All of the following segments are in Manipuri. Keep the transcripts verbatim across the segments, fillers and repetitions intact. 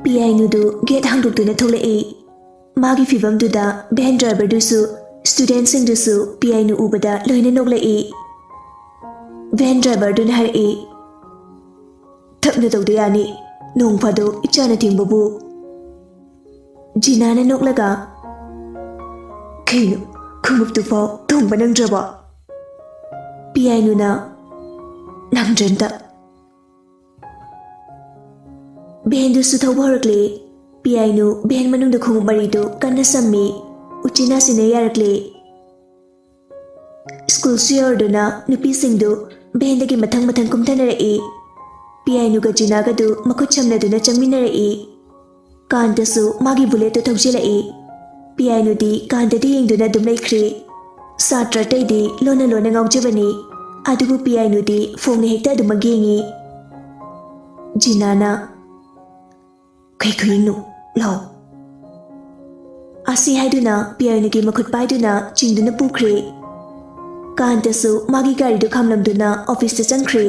ꯄꯤꯌꯥꯏꯅꯨꯗꯨ ꯒꯦꯠ ꯍꯥꯡꯗꯣꯛꯇꯨꯅ ꯊꯣꯛꯂꯛꯏ꯫ ꯃꯥꯒꯤ ꯐꯤꯕꯝꯗꯨꯗ ꯚꯦꯟ ꯗ꯭ꯔꯥꯏꯚꯔꯗꯨꯁꯨ, ꯁ꯭ꯇꯨꯗꯦꯟꯠꯁꯤꯡꯗꯨꯁꯨ ꯄꯤꯌꯥꯏꯅꯨ ꯎꯕꯗ ꯂꯣꯏꯅ ꯅꯣꯛꯂꯛꯏ꯫ ꯚꯦꯟ ꯗ꯭ꯔꯥꯏꯚꯔꯗꯨꯅ ꯍꯥꯏꯔꯛꯏ, "ꯊꯛꯅ ꯇꯧꯗ ꯌꯥꯅꯤ, ꯅꯣꯡ ꯐꯥꯗꯣꯛ ꯏꯆꯥꯅ ꯊꯤꯡꯕꯕꯨ"꯫ ꯖꯤꯅꯥꯅ ꯅꯣꯛꯂꯒ, "ꯀꯩꯅꯣ, ꯈꯣꯡꯎꯞꯇꯨꯐꯥꯎ ꯇꯣꯡꯕ ꯅꯪꯗ꯭ꯔꯕꯣ?" ꯄꯤꯌꯥꯏꯅꯨꯅ, "ꯅꯪꯗ꯭ꯔꯦ ꯑꯝꯇ"꯫ ꯚꯦꯟꯗꯨꯁꯨ ꯊꯧꯕ ꯍꯧꯔꯛꯂꯦ꯫ ꯄꯤꯌꯥꯏꯅꯨ ꯚꯦꯟ ꯃꯅꯨꯡꯗ ꯈꯣꯡꯎꯞ ꯃꯔꯤꯗꯨ ꯀꯟꯅ ꯁꯝꯃꯤ꯫ ꯎꯆꯤꯟ ꯅꯥꯆꯤꯟꯅ ꯌꯥꯔꯛꯂꯦ꯫ ꯁ꯭ꯀꯨꯜꯁꯨ ꯌꯧꯔꯗꯨꯅ ꯅꯨꯄꯤꯁꯤꯡꯗꯨ ꯚꯦꯟꯗꯒꯤ ꯃꯊꯪ ꯃꯊꯪ ꯀꯨꯝꯊꯅꯔꯛꯏ꯫ ꯄꯤꯌꯥꯏꯅꯨꯒ ꯖꯤꯅꯥꯒꯗꯨ ꯃꯈꯨꯠ ꯁꯝꯅꯗꯨꯅ ꯆꯪꯃꯤꯟꯅꯔꯛꯏ꯫ ꯀꯥꯟꯇꯁꯨ ꯃꯥꯒꯤ ꯕꯨꯂꯦꯠꯇꯨ ꯊꯧꯖꯤꯜꯂꯛꯏ꯫ ꯄꯤꯌꯥꯏꯅꯨꯗꯤ ꯀꯥꯟꯇꯗ ꯌꯦꯡꯗꯨꯅ ꯑꯗꯨꯝ ꯂꯩꯈ꯭ꯔꯦ꯫ ꯁꯥꯇ꯭ꯔ ꯑꯇꯩꯗꯤ ꯂꯣꯟꯅ ꯂꯣꯟꯅ ꯉꯥꯎꯖꯕꯅꯤ, ꯑꯗꯨꯕꯨ ꯄꯤꯌꯥꯏꯅꯨꯗꯤ ꯐꯣꯡꯅ ꯍꯦꯛꯇ ꯑꯗꯨꯃꯛ ꯌꯦꯡꯉꯤ꯫ ꯖꯤꯅꯥꯅ, "ꯀꯩ ꯈꯨꯌꯦꯡꯅꯣ? ꯂꯥꯎ"꯫ ꯑꯁꯤ ꯍꯥꯏꯗꯨꯅ ꯄꯤꯌꯥꯏꯅꯨꯒꯤ ꯃꯈꯨꯠ ꯄꯥꯏꯗꯨꯅ ꯆꯤꯡꯗꯨꯅ ꯄꯨꯈ꯭ꯔꯦ꯫ ꯀꯥꯟꯇꯁꯨ ꯃꯥꯒꯤ ꯒꯥꯔꯤꯗꯨ ꯈꯥꯝꯂꯝꯗꯨꯅ ꯑꯣꯐꯤꯁꯇ ꯆꯪꯈ꯭ꯔꯦ꯫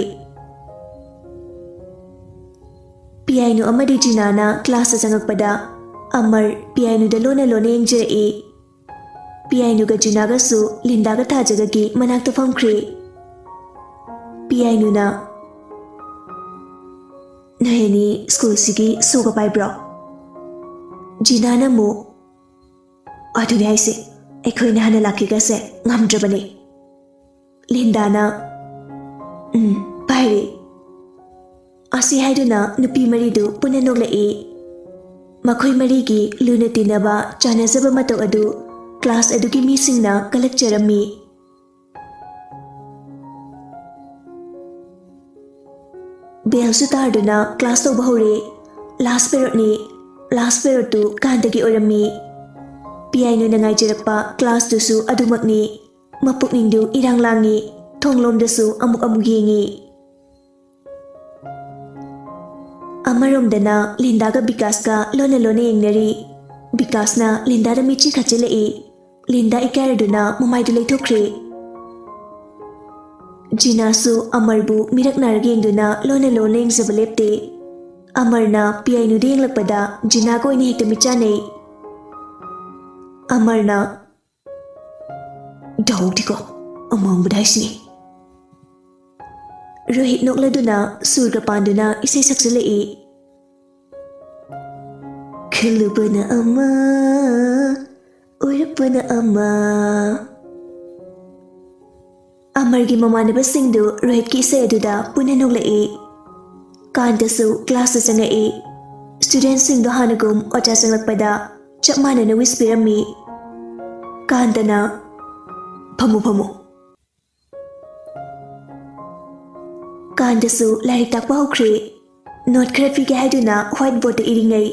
ꯄꯤꯌꯥꯏꯅꯨ ꯑꯃꯗꯤ ꯖꯤꯅꯥꯅ ꯀ꯭ꯂꯥꯁꯇ ꯆꯪꯉꯛꯄꯗ ꯑꯃꯔ ꯄꯤꯌꯥꯏꯅꯨꯗ ꯂꯣꯟꯅ ꯂꯣꯟꯅ ꯌꯦꯡꯖꯔꯛꯏ꯫ ꯄꯤꯌꯥꯏꯅꯨꯒ ꯖꯤꯅꯥꯒꯁꯨ ꯂꯤꯟꯗꯥꯒ ꯊꯥꯖꯒꯒꯤ ꯃꯅꯥꯛꯇ ꯐꯝꯈ꯭ꯔꯦ꯫ ꯄꯤꯌꯥꯏꯅꯨꯅ, "ꯅꯣꯏ ꯑꯅꯤ ꯁ꯭ꯀꯨꯜꯁꯤꯒꯤ ꯁꯣꯒ ꯄꯥꯏꯕ꯭ꯔꯣ?" ꯖꯤꯅꯥꯅ ꯑꯃꯨꯛ, "ꯑꯗꯨꯅꯦ ꯍꯥꯏꯁꯦ, ꯑꯩꯈꯣꯏꯅ ꯍꯥꯟꯅ ꯂꯥꯛꯀꯦꯒꯁꯦ ꯉꯝꯗ꯭ꯔꯕꯅꯦ"꯫ ꯂꯤꯟꯗꯥꯅ, "ꯎꯝ, ꯄꯥꯏꯔꯦ"꯫ ꯑꯁꯤ ꯍꯥꯏꯗꯨꯅ ꯅꯨꯄꯤ ꯃꯔꯤꯗꯨ ꯄꯨꯟꯅ ꯅꯣꯛꯂꯛꯏ꯫ ꯃꯈꯣꯏ ꯃꯔꯤꯒꯤ ꯂꯨꯅ ꯇꯤꯟꯅꯕ, ꯆꯥꯟꯅꯖꯕ ꯃꯇꯧ ꯑꯗꯨ ꯀ꯭ꯂꯥꯁ ꯑꯗꯨꯒꯤ ꯃꯤꯁꯤꯡꯅ ꯀꯜꯂꯛꯆꯔꯝꯃꯤ꯫ ꯕꯦꯜꯁꯨ ꯇꯥꯔꯗꯨꯅ ꯀ꯭ꯂꯥꯁ ꯇꯧꯕ ꯍꯧꯔꯦ꯫ ꯂꯥꯁ ꯄꯦꯔꯣꯠꯅꯤ꯫ ꯂꯥꯁ ꯄꯦꯔꯣꯠꯇꯨ ꯀꯥꯟꯗꯒꯤ ꯑꯣꯏꯔꯝꯃꯤ꯫ ꯄꯤꯌꯥꯏꯅꯨꯅ ꯉꯥꯏꯖꯔꯛꯄ ꯀ꯭ꯂꯥꯁꯇꯨꯁꯨ ꯑꯗꯨꯃꯛꯅꯤ꯫ ꯃꯄꯨꯛꯅꯤꯡꯗꯨ ꯏꯔꯥꯡ ꯂꯥꯡꯉꯤ꯫ ꯊꯣꯡꯂꯣꯝꯗꯁꯨ ꯑꯃꯨꯛ ꯑꯃꯨꯛ ꯌꯦꯡꯉꯤ꯫ ꯑꯃꯔꯣꯝꯗꯅ ꯂꯤꯟꯗꯥꯒ ꯕꯤꯀꯥꯁꯀ ꯂꯣꯟꯅ ꯂꯣꯟꯅ ꯌꯦꯡꯅꯔꯤ꯫ ꯕꯤꯀꯥꯁꯅ ꯂꯤꯟꯗꯥꯗ ꯃꯤꯠꯆꯤ ꯈꯠꯆꯤꯜꯂꯛꯏ꯫ ꯂꯤꯟꯗꯥ ꯏꯀꯥꯏꯔꯗꯨꯅ ꯃꯃꯥꯏꯗꯨ ꯂꯩꯊꯣꯛꯈ꯭ꯔꯦ꯫ ꯖꯤꯅꯥꯁꯨ ꯑꯃꯔꯕꯨ ꯃꯤꯔꯛ ꯅꯥꯔꯛ ꯌꯦꯡꯗꯨꯅ ꯂꯣꯟꯅ ꯂꯣꯟꯅ ꯌꯦꯡꯖꯕ ꯂꯦꯞꯇꯦ꯫ ꯑꯃꯔꯅ ꯄꯤꯌꯥꯏꯅꯨꯗ ꯌꯦꯡꯂꯛꯄꯗ ꯖꯤꯅꯥꯒ ꯑꯣꯏꯅ ꯍꯦꯛꯇ ꯃꯤꯠꯆꯥꯟꯅꯩ꯫ ꯑꯃꯔꯅ, "ꯗꯥꯎꯗꯤꯀꯣ, ꯑꯃꯥꯡꯕꯗ ꯍꯥꯏꯁꯤꯅꯤ"꯫ ꯔꯣꯍꯤꯠ ꯅꯣꯛꯂꯗꯨꯅ ꯁꯨꯔꯒ ꯄꯥꯟꯗꯨꯅ ꯏꯁꯩ ꯁꯛꯆꯜꯂꯛꯏ꯫ "ꯈꯜꯂꯨꯕꯅ ꯑꯃ, ꯑꯣꯏꯔꯛꯄꯅ ꯑꯃ"꯫ ꯑꯃꯔꯒꯤ ꯃꯃꯥꯟꯅꯕꯁꯤꯡꯗꯨ ꯔꯣꯍꯤꯠꯀꯤ ꯏꯁꯩ ꯑꯗꯨꯗ ꯄꯨꯟꯅ ꯅꯣꯛꯂꯛꯏ꯫ ꯀꯥꯟꯇꯁꯨ ꯀ꯭ꯂꯥꯁꯇ ꯆꯪꯉꯛꯏ꯫ ꯁ꯭ꯇꯨꯗꯦꯟꯠꯁꯤꯡꯗꯣ ꯍꯥꯟꯅꯒꯨꯝ ꯑꯣꯖꯥ ꯆꯪꯂꯛꯄꯗ ꯆꯞ ꯃꯥꯟꯅꯅ ꯋꯤꯁ ꯄꯤꯔꯝꯃꯤ꯫ ꯀꯥꯟꯇꯅ, "ꯐꯝꯃꯨ, ꯐꯝꯃꯨ"꯫ ꯀꯥꯟꯇꯁꯨ ꯂꯥꯏꯔꯤꯛ ꯇꯥꯛꯄ ꯍꯧꯈ꯭ꯔꯦ꯫ ꯅꯣꯠ ꯈꯔ ꯄꯤꯒꯦ ꯍꯥꯏꯗꯨꯅ ꯋꯥꯏꯠ ꯕꯣꯔꯗꯇ ꯏꯔꯤꯉꯩ,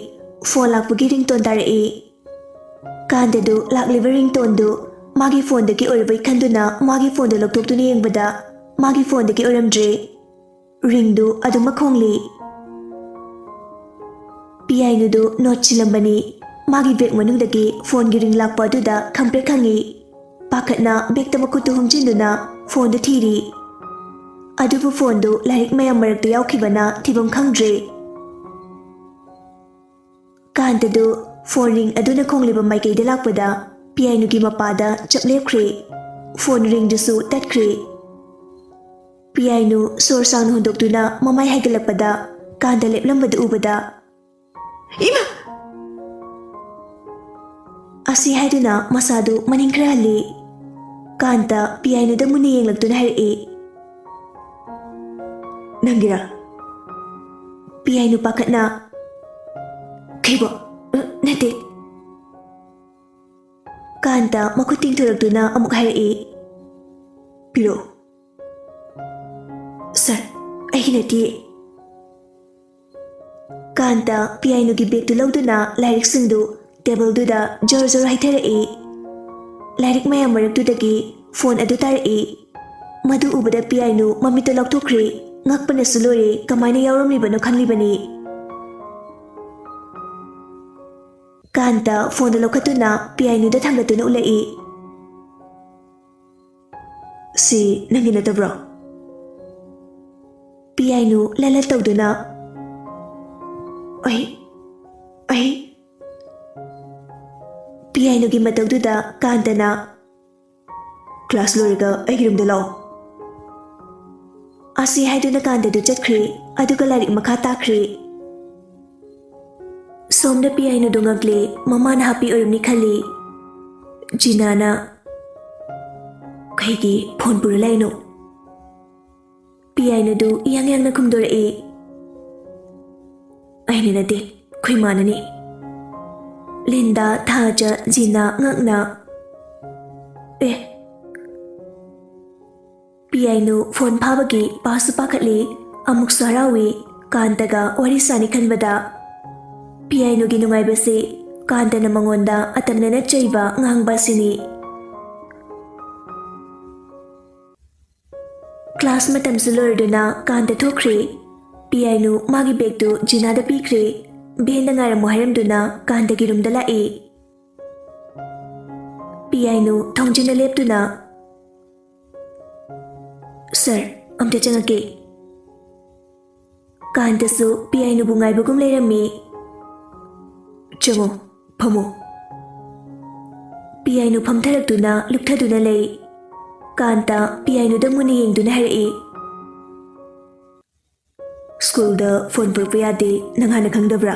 ꯐꯣꯟ ꯂꯥꯛꯄꯒꯤ ꯔꯤꯡꯇꯣꯟ ꯇꯥꯔꯛꯏ꯫ ꯀꯥꯟꯇꯗꯨ ꯂꯥꯛꯂꯤꯕ ꯔꯤꯡꯇꯣꯟꯗꯨ ꯃꯥꯒꯤ ꯐꯣꯟꯗꯒꯤ ꯑꯣꯏꯔꯕꯣꯏ ꯈꯟꯗꯨꯅ ꯃꯥꯒꯤ ꯐꯣꯟꯗꯨ ꯂꯧꯊꯣꯛꯇꯨꯅ ꯌꯦꯡꯕꯗ, ꯃꯥꯒꯤ ꯐꯣꯟꯗꯒꯤ ꯑꯣꯏꯔꯝꯗ꯭ꯔꯦ꯫ ꯔꯤꯡꯗꯨ ꯑꯗꯨꯃꯛ ꯈꯣꯡꯂꯤ꯫ ꯄꯤꯌꯥꯏꯅꯨꯗꯨ ꯅꯣꯠ ꯁꯤꯜꯂꯝꯕꯅꯤ꯫ ꯃꯥꯒꯤ ꯕꯦꯒ ꯃꯅꯨꯡꯗꯒꯤ ꯐꯣꯟꯒꯤ ꯔꯤꯡ ꯂꯥꯛꯄ ꯑꯗꯨꯗ ꯈꯪꯄ꯭ꯔꯦꯛ ꯈꯪꯉꯤ꯫ ꯄꯥꯈꯠꯅ ꯕꯦꯒꯇ ꯃꯈꯨꯠꯇꯨ ꯍꯨꯝꯖꯤꯟꯗꯨꯅ ꯐꯣꯟꯗꯨ ꯊꯤꯔꯤ꯫ ꯑꯗꯨꯕꯨ ꯐꯣꯟꯗꯨ ꯂꯥꯏꯔꯤꯛ ꯃꯌꯥꯝ ꯃꯔꯛꯇ ꯌꯥꯎꯈꯤꯕꯅ ꯊꯤꯐꯝ ꯈꯪꯗ꯭ꯔꯦ꯫ ꯀꯥꯟꯇꯗꯨ ꯐꯣꯟ ꯔꯤꯡ ꯑꯗꯨꯅ ꯈꯣꯡꯂꯤꯕ ꯃꯥꯏꯀꯩꯗ ꯂꯥꯛꯄꯗ ꯄꯤꯌꯥꯏꯅꯨꯒꯤ ꯃꯄꯥꯗ ꯆꯞ ꯂꯦꯞꯈ꯭ꯔꯦ꯫ ꯐꯣꯟ ꯔꯤꯡꯗꯨꯁꯨ ꯇꯠꯈ꯭ꯔꯦ꯫ ꯄꯤꯌꯥꯏꯅꯨ ꯁꯣꯔ ꯁꯥꯡꯅ ꯍꯣꯟꯗꯣꯛꯇꯨꯅ ꯃꯃꯥꯏ ꯍꯥꯏꯒꯠꯂꯛꯄꯗ ꯀꯥꯟꯇ ꯂꯦꯞꯂꯝꯕꯗꯨ ꯎꯕꯗ, "ꯏꯃꯥ!" ꯑꯁꯤ ꯍꯥꯏꯗꯨꯅ ꯃꯁꯥꯗꯨ ꯃꯅꯤꯡ ꯈꯔ ꯍꯜꯂꯤ꯫ ꯀꯥꯟꯇ ꯄꯤꯌꯥꯏꯅꯨꯗ ꯃꯨꯟꯅ ꯌꯦꯡꯂꯛꯇꯨꯅ ꯍꯥꯏꯔꯛꯏ, "ꯅꯪꯒꯤꯔꯥ?" ꯄꯤꯌꯥꯏꯅꯨ ꯄꯥꯈꯠꯅ, "ꯀꯩꯕꯣ? ꯑ, ꯅꯠꯇꯦ"꯫ ꯀꯥꯟꯇ ꯃꯈꯨꯠ ꯇꯤꯡꯊꯣꯔꯛꯇꯨꯅ ꯑꯃꯨꯛ ꯍꯥꯏꯔꯛꯏ, "ꯄꯤꯔꯛꯑꯣ"꯫ "ꯁꯥꯔ, ꯑꯩꯒꯤ ꯅꯠꯇꯤꯌꯦ"꯫ ꯀꯥꯟꯇ ꯄꯤꯌꯥꯏꯅꯨꯒꯤ ꯕꯦꯒꯇꯨ ꯂꯧꯗꯨꯅ ꯂꯥꯏꯔꯤꯛꯁꯤꯡꯗꯨ ꯇꯦꯕꯜꯗꯨꯗ ꯖꯣꯔ ꯖꯣꯔ ꯍꯩꯊꯔꯛꯏ꯫ ꯂꯥꯏꯔꯤꯛ ꯃꯌꯥꯝ ꯃꯔꯛꯇꯨꯗꯒꯤ ꯐꯣꯟ ꯑꯗꯨ ꯇꯥꯔꯛꯏ꯫ ꯃꯗꯨ ꯎꯕꯗ ꯄꯤꯌꯥꯏꯅꯨ ꯃꯃꯤꯠꯇ ꯂꯥꯎꯊꯣꯛꯈ꯭ꯔꯦ꯫ ꯉꯛꯄꯅꯁꯨ ꯂꯣꯏꯔꯦ, ꯀꯃꯥꯏꯅ ꯌꯥꯎꯔꯝꯂꯤꯕꯅꯣ ꯈꯜꯂꯤꯕꯅꯤ꯫ ꯀꯥꯟꯇ ꯐꯣꯟꯗꯨ ꯂꯧꯈꯠꯇꯨꯅ ꯄꯤꯌꯥꯏꯅꯨꯗ ꯊꯥꯡꯒꯠꯇꯨꯅ ꯎꯠꯂꯛꯏ꯫ "ꯁꯤ ꯅꯪꯒꯤ ꯅꯠꯇꯕ꯭ꯔꯣ?" ꯄꯤꯌꯥꯏꯅꯨ ꯂꯠ ꯂꯠ ꯇꯧꯗꯨꯅ, ꯑꯩ ꯑꯩ ꯄꯤꯌꯥꯏꯅꯨꯒꯤ ꯃꯇꯧꯗꯨꯗ ꯀꯥꯟꯇꯅ, "ꯀ꯭ꯂꯥꯁ ꯂꯣꯏꯔꯒ ꯑꯩꯒꯤ ꯔꯨꯝꯗ ꯂꯥꯛꯑꯣ" ꯑꯁꯤ ꯍꯥꯏꯗꯨꯅ ꯀꯥꯟꯇꯗꯨ ꯆꯠꯈ꯭ꯔꯦ꯫ ꯑꯗꯨꯒ ꯂꯥꯏꯔꯤꯛ ꯃꯈꯥ ꯇꯥꯈ꯭ꯔꯦ꯫ ꯁꯣꯝꯗ ꯄꯤꯌꯥꯏꯅꯨꯗꯨ ꯉꯛꯂꯦ꯫ ꯃꯃꯥꯅ ꯍꯥꯞꯄꯤ ꯑꯣꯏꯔꯝꯅꯤ ꯈꯜꯂꯤ꯫ ꯖꯤꯅꯥꯅ, "ꯀꯩꯒꯤ ꯐꯣꯟ ꯄꯨꯔ ꯂꯥꯛꯏꯅꯣ?" ꯄꯤꯌꯥꯏꯅꯨꯗꯨ ꯏꯌꯥꯡ ꯌꯥꯡꯅ ꯈꯨꯝꯗꯣꯔꯛꯏ꯫ "ꯑꯩꯅ ꯅꯠꯇꯦ, ꯑꯩꯈꯣꯏ ꯃꯥꯅꯅꯤ꯫" ꯂꯤꯟꯗꯥ, ꯊꯥꯖ, ꯖꯤꯅꯥ ꯉꯛꯅ, "ꯑꯦ!" ꯄꯤꯌꯥꯏꯅꯨ ꯐꯣꯟ ꯐꯥꯕꯒꯤ ꯄꯥꯁꯨ ꯄꯥꯈꯠꯂꯤ, ꯑꯃꯨꯛꯁꯨ ꯍꯔꯥꯎꯏ꯫ ꯀꯥꯟꯇꯒ ꯋꯥꯔꯤ ꯁꯥꯅꯤ ꯈꯟꯕꯗ ꯄꯤꯌꯥꯏꯅꯨꯒꯤ ꯅꯨꯡꯉꯥꯏꯕꯁꯤ ꯀꯥꯟꯇꯅ ꯃꯉꯣꯟꯗ ꯑꯇꯝꯅꯅ ꯆꯩꯕ ꯉꯥꯡꯕ ꯑꯁꯤꯅꯤ꯫ ꯀ꯭ꯂꯥꯁ ꯃꯇꯝꯁꯨ ꯂꯣꯏꯔꯗꯨꯅ ꯀꯥꯟꯇ ꯊꯣꯛꯈ꯭ꯔꯦ꯫ ꯄꯤꯌꯥꯏꯅꯨ ꯃꯥꯒꯤ ꯕꯦꯒꯇꯨ ꯖꯤꯅꯥꯗ ꯄꯤꯈ꯭ꯔꯦ꯫ ꯚꯦꯟꯗ ꯉꯥꯏꯔꯝꯃꯨ ꯍꯥꯏꯔꯝꯗꯨꯅ ꯀꯥꯟꯇꯒꯤ ꯔꯨꯝꯗ ꯂꯥꯛꯏ꯫ ꯄꯤꯌꯥꯏꯅꯨ ꯊꯣꯡꯖꯤꯟꯗ ꯂꯦꯞꯇꯨꯅ, "ꯁꯥꯔ, ꯑꯝꯇ ꯆꯪꯉꯛꯀꯦ꯫" ꯀꯥꯟꯇꯁꯨ ꯄꯤꯌꯥꯏꯅꯨꯕꯨ ꯉꯥꯏꯕꯒꯨꯝ ꯂꯩꯔꯝꯃꯤ꯫ "ꯆꯪꯉꯣ, ꯐꯝꯃꯣ꯫" ꯄꯤꯌꯥꯏꯅꯨ ꯐꯝꯊꯔꯛꯇꯨꯅ ꯂꯨꯞꯊꯗꯨꯅ ꯂꯩ꯫ ꯀꯥꯟꯇ ꯄꯤꯌꯥꯏꯅꯨꯗ ꯃꯨꯟꯅ ꯌꯦꯡꯗꯨꯅ ꯍꯥꯏꯔꯛꯏ, "ꯁ꯭ꯀꯨꯜꯗ ꯐꯣꯟ ꯄꯨꯔꯛꯄ ꯌꯥꯗꯦ, ꯅꯪ ꯍꯥꯟꯅ ꯈꯪꯗꯕ꯭ꯔꯥ?"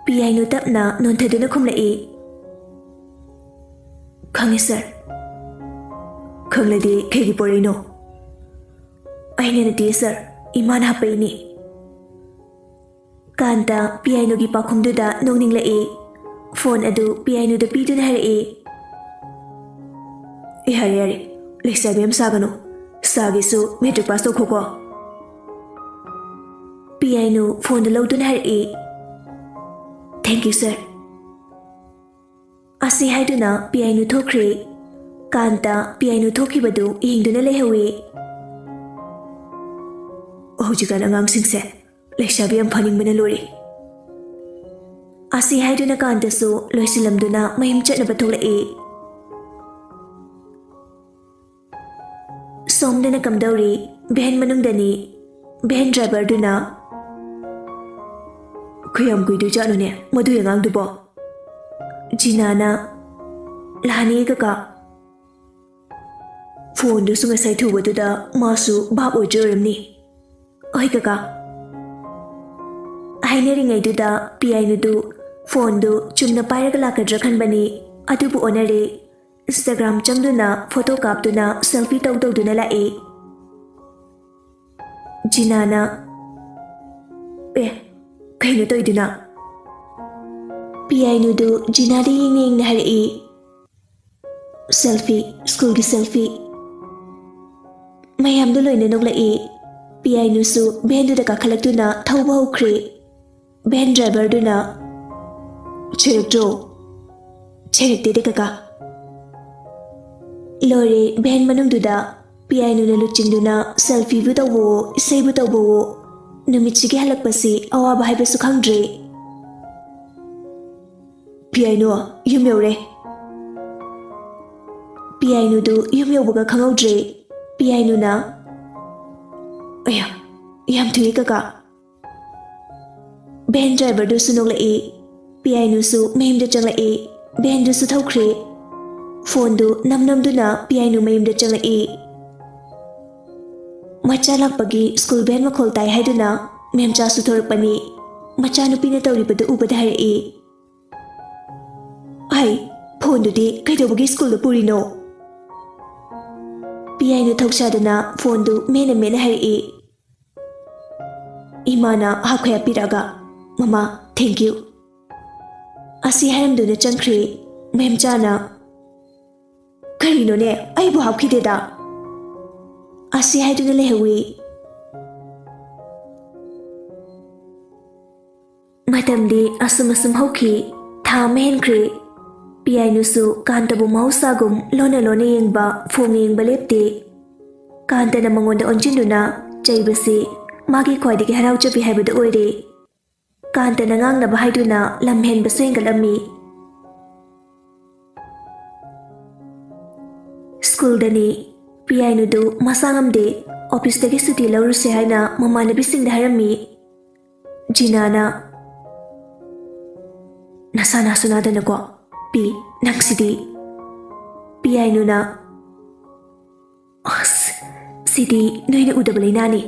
ꯄꯤꯌꯥꯏꯅꯨ ꯇꯞꯅ ꯅꯣꯟꯊꯗꯨꯅ ꯈꯨꯝꯂꯛꯏ, "ꯈꯪꯉꯤ ꯁꯥꯔ꯫" "ꯈꯪꯂꯗꯤ ꯀꯩꯒꯤ ꯄꯣꯔꯛꯏꯅꯣ?" "ꯑꯩꯅ ꯅꯠꯇꯦ ꯁꯥꯔ, ꯏꯃꯥꯅ ꯍꯥꯞꯄꯛꯏꯅꯤ꯫" ꯀꯥꯟꯇ ꯄꯤꯌꯥꯏꯅꯨꯒꯤ ꯄꯥꯎꯈꯨꯝꯗꯨꯗ ꯅꯣꯛꯅꯤꯡꯂꯛꯏ꯫ ꯐꯣꯟ ꯑꯗꯨ ꯄꯤꯌꯥꯏꯅꯨꯗ ꯄꯤꯗꯨꯅ ꯍꯥꯏꯔꯛꯏ, "ꯑꯦ, ꯌꯥꯔꯦ, ꯌꯥꯔꯦ, ꯂꯩꯁꯥꯕꯤ ꯌꯥꯝ ꯁꯥꯒꯅꯨ꯫ ꯁꯥꯒꯦꯁꯨ ꯃꯦꯇ꯭ꯔꯤꯛ ꯄꯥꯁ ꯇꯧꯈꯣꯀꯣ꯫" ꯄꯤꯌꯥꯏꯅꯨ ꯐꯣꯟꯗꯨ ꯂꯧꯗꯨꯅ ꯍꯥꯏꯔꯛꯏ, "Thank you, sir꯫" ꯑꯁꯤ ꯍꯥꯏꯗꯨꯅ ꯄꯤꯌꯥꯏꯅꯨ ꯊꯣꯛꯈ꯭ꯔꯦ꯫ ꯀꯥꯟꯇ ꯄꯤꯌꯥꯏꯅꯨ ꯊꯣꯛꯈꯤꯕꯗꯨ ꯌꯦꯡꯗꯨꯅ ꯂꯩꯍꯧꯏ꯫ "ꯍꯧꯖꯤꯛꯀꯥꯟ ꯑꯉꯥꯡꯁꯤꯡꯁꯦ ꯂꯩꯁꯥꯕꯤ ꯌꯥꯝ ꯐꯥꯅꯤꯡꯕꯅ ꯂꯣꯏꯔꯦ꯫" ꯑꯁꯤ ꯍꯥꯏꯗꯨꯅ ꯀꯥꯟꯇꯁꯨ ꯂꯣꯏꯁꯤꯜꯂꯝꯗꯨꯅ ꯃꯌꯨꯝ ꯆꯠꯅꯕ ꯊꯣꯛꯂꯛꯏ꯫ ꯁꯣꯝꯗꯅ ꯀꯝꯗꯧꯔꯤ? ꯚꯦꯟ ꯃꯅꯨꯡꯗꯅꯤ꯫ ꯚꯦꯟ ꯗ꯭ꯔꯥꯏꯚꯔꯗꯨꯅ, ꯀꯌꯥꯝ ꯀꯨꯏꯗꯣꯏꯖꯥꯠꯅꯣꯅꯦ ꯃꯗꯨꯒꯤ ꯑꯉꯥꯡꯗꯨꯕꯣ? ꯖꯤꯅꯥꯅ, "ꯂꯥꯛꯑꯅꯤ ꯀꯀꯥ꯫ ꯐꯣꯟꯗꯨꯁꯨ ꯉꯁꯥꯏ ꯊꯨꯕꯗꯨꯗ ꯃꯥꯁꯨ ꯚꯥꯞ ꯑꯣꯏꯗ꯭ꯔꯤ ꯑꯣꯏꯔꯝꯅꯤ꯫ ꯍꯣꯏ ꯀꯀꯥ꯫" ꯍꯥꯏꯅꯔꯤꯉꯩꯗꯨꯗ ꯄꯤꯌꯥꯏꯅꯨꯗꯨ ꯐꯣꯟꯗꯨ ꯆꯨꯝꯅ ꯄꯥꯏꯔꯒ ꯂꯥꯛꯀꯗ꯭ꯔꯥ ꯈꯟꯕꯅꯤ, ꯑꯗꯨꯕꯨ ꯑꯣꯟꯅꯔꯦ꯫ Instagram ꯆꯪꯗꯨꯅ ꯐꯣꯇꯣ ꯀꯥꯞꯇꯨꯅ ꯁꯦꯜꯐꯤ ꯇꯧ ꯇꯧꯗꯨꯅ ꯂꯥꯛꯏ꯫ ꯖꯤꯅꯥꯅ, "ꯑꯦ, ꯀꯩꯅꯣ ꯇꯧꯔꯤꯗꯨꯅ?" ꯄꯤꯌꯥꯏꯅꯨꯗꯨ ꯖꯤꯅꯥꯗ ꯌꯦꯡꯅ ꯌꯦꯡꯅ ꯍꯥꯏꯔꯛꯏ, "ꯁꯦꯜꯐꯤ, ꯁ꯭ꯀꯨꯜꯒꯤ ꯁꯦꯜꯐꯤ꯫" ꯃꯌꯥꯝꯗꯨ ꯂꯣꯏꯅ ꯅꯣꯛꯂꯛꯏ꯫ ꯄꯤꯌꯥꯏꯅꯨꯁꯨ ꯚꯦꯟꯗꯨꯗ ꯀꯥꯈꯠꯂꯛꯇꯨꯅ ꯊꯧꯕ ꯍꯧꯈ꯭ꯔꯦ꯫ ꯚꯦꯟ ꯗ꯭ꯔꯥꯏꯚꯔꯗꯨꯅ, "ꯆꯩꯔꯛꯇ꯭ꯔꯣ?" "ꯆꯩꯔꯛꯇꯦꯗ ꯀꯀꯥ꯫" ꯂꯣꯏꯔꯦ, ꯚꯦꯟ ꯃꯅꯨꯡꯗꯨꯗ ꯄꯤꯌꯥꯏꯅꯨꯅ ꯂꯨꯆꯤꯡꯗꯨꯅ ꯁꯦꯜꯐꯤꯕꯨ ꯇꯧꯕꯋꯣ, ꯏꯁꯩꯕꯨ ꯇꯧꯕꯋꯣ, ꯅꯨꯃꯤꯠꯁꯤꯒꯤ ꯍꯜꯂꯛꯄꯁꯤ ꯑꯋꯥꯕ ꯍꯥꯏꯕꯁꯨ ꯈꯪꯗ꯭ꯔꯦ꯫ "ꯄꯤꯌꯥꯏꯅꯨ, ꯌꯨꯝ ꯌꯧꯔꯦ꯫" ꯄꯤꯌꯥꯏꯅꯨꯗꯨ ꯌꯨꯝ ꯌꯧꯕꯒ ꯈꯪꯍꯧꯗ꯭ꯔꯦ꯫ ꯄꯤꯌꯥꯏꯅꯨꯅ, "ꯑꯌꯥ, ꯌꯥꯝ ꯊꯨꯏ ꯀꯀꯥ꯫" ꯚꯦꯟ ꯗ꯭ꯔꯥꯏꯚꯔꯗꯨꯁꯨ ꯅꯣꯛꯂꯛꯏ꯫ ꯄꯤꯌꯥꯏꯅꯨꯁꯨ ꯃꯌꯨꯝꯗ ꯆꯪꯂꯛꯏ꯫ ꯚꯦꯟꯗꯨꯁꯨ ꯊꯧꯈ꯭ꯔꯦ꯫ ꯐꯣꯟꯗꯨ ꯅꯝ ꯅꯝꯗꯨꯅ ꯄꯤꯌꯥꯏꯅꯨ ꯃꯌꯨꯝꯗ ꯆꯪꯂꯛꯏ꯫ ꯃꯆꯥ ꯂꯥꯛꯄꯒꯤ ꯁ꯭ꯀꯨꯜ ꯚꯦꯟ ꯃꯈꯣꯜ ꯇꯥꯏ ꯍꯥꯏꯗꯨꯅ ꯃꯦꯝꯆꯥꯁꯨ ꯊꯣꯔꯛꯄꯅꯤ꯫ ꯃꯆꯥꯅꯨꯄꯤꯅ ꯇꯧꯔꯤꯕꯗꯨ ꯎꯕꯗ ꯍꯥꯏꯔꯛꯏ, "ꯍꯩ, ꯐꯣꯟꯗꯨꯗꯤ ꯀꯩꯗꯧꯕꯒꯤ ꯁ꯭ꯀꯨꯜꯗ ꯄꯨꯔꯤꯅꯣ?" ꯄꯤꯌꯥꯏꯅꯨ ꯊꯧꯁꯥꯗꯅ ꯐꯣꯟꯗꯨ ꯃꯦꯅ ꯃꯦꯅ ꯍꯥꯏꯔꯛꯏ꯫ ꯏꯃꯥꯅ ꯍꯥꯞꯈꯩ ꯄꯤꯔꯛꯑꯒ, "ꯃꯃꯥ, thank you꯫" ꯑꯁꯤ ꯍꯥꯏꯔꯝꯗꯨꯅ ꯆꯪꯈ꯭ꯔꯦ꯫ ꯃꯦꯝꯆꯥꯅ, "ꯀꯔꯤꯅꯣꯅꯦ, ꯑꯩꯕꯨ ꯍꯥꯞꯈꯤꯗꯦꯗ?" ꯑꯁꯤ ꯍꯥꯏꯗꯨꯅ ꯂꯩꯍꯧꯏ꯫ ꯃꯇꯝꯗꯤ ꯑꯁꯨꯝ ꯑꯁꯨꯝ ꯍꯧꯈꯤ꯫ ꯊꯥ ꯑꯃ ꯍꯦꯟꯈ꯭ꯔꯦ꯫ ꯄꯤꯌꯥꯏꯅꯨꯁꯨ ꯀꯥꯟꯇꯕꯨ ꯃꯍꯧꯁꯥꯒꯨꯝ ꯂꯣꯟꯅ ꯂꯣꯟꯅ ꯌꯦꯡꯕ, ꯐꯣꯟ ꯌꯦꯡꯕ ꯂꯦꯞꯇꯦ꯫ ꯀꯥꯟꯇꯅ ꯃꯉꯣꯟꯗ ꯑꯣꯟꯁꯤꯟꯗꯨꯅ ꯆꯩꯕꯁꯤ ꯃꯥꯒꯤ ꯈ꯭ꯋꯥꯏꯗꯒꯤ ꯍꯔꯥꯎꯖꯕꯤ ꯍꯥꯏꯕꯗꯨ ꯑꯣꯏꯔꯦ꯫ ꯀꯥꯟꯇꯅ ꯉꯥꯡꯅꯕ ꯍꯥꯏꯗꯨꯅ ꯂꯝ ꯍꯦꯟꯕꯁꯨ ꯍꯦꯟꯒꯠꯂꯝꯃꯤ꯫ ꯁ꯭ꯀꯨꯜꯗꯅꯤ꯫ ꯄꯤꯌꯥꯏꯅꯨꯗꯨ ꯃꯁꯥ ꯉꯝꯗꯦ, ꯑꯣꯐꯤꯁꯇꯒꯤ ꯁꯨꯇꯤ ꯂꯧꯔꯨꯁꯦ ꯍꯥꯏꯅ ꯃꯃꯥꯟꯅꯕꯤꯁꯤꯡꯗ ꯍꯥꯏꯔꯝꯃꯤ꯫ ꯖꯤꯅꯥꯅ, ꯅꯁꯥ ꯅꯥꯁꯨ ꯅꯥꯗꯅꯀꯣ꯫ ꯄꯤ, ꯅꯪꯁꯤꯗꯤ꯫ ꯄꯤꯌꯥꯏꯅꯨꯅ, "ꯑꯁ, ꯁꯤꯗꯤ ꯅꯣꯏꯅ ꯎꯗꯕ ꯂꯥꯏꯅꯥꯅꯤ꯫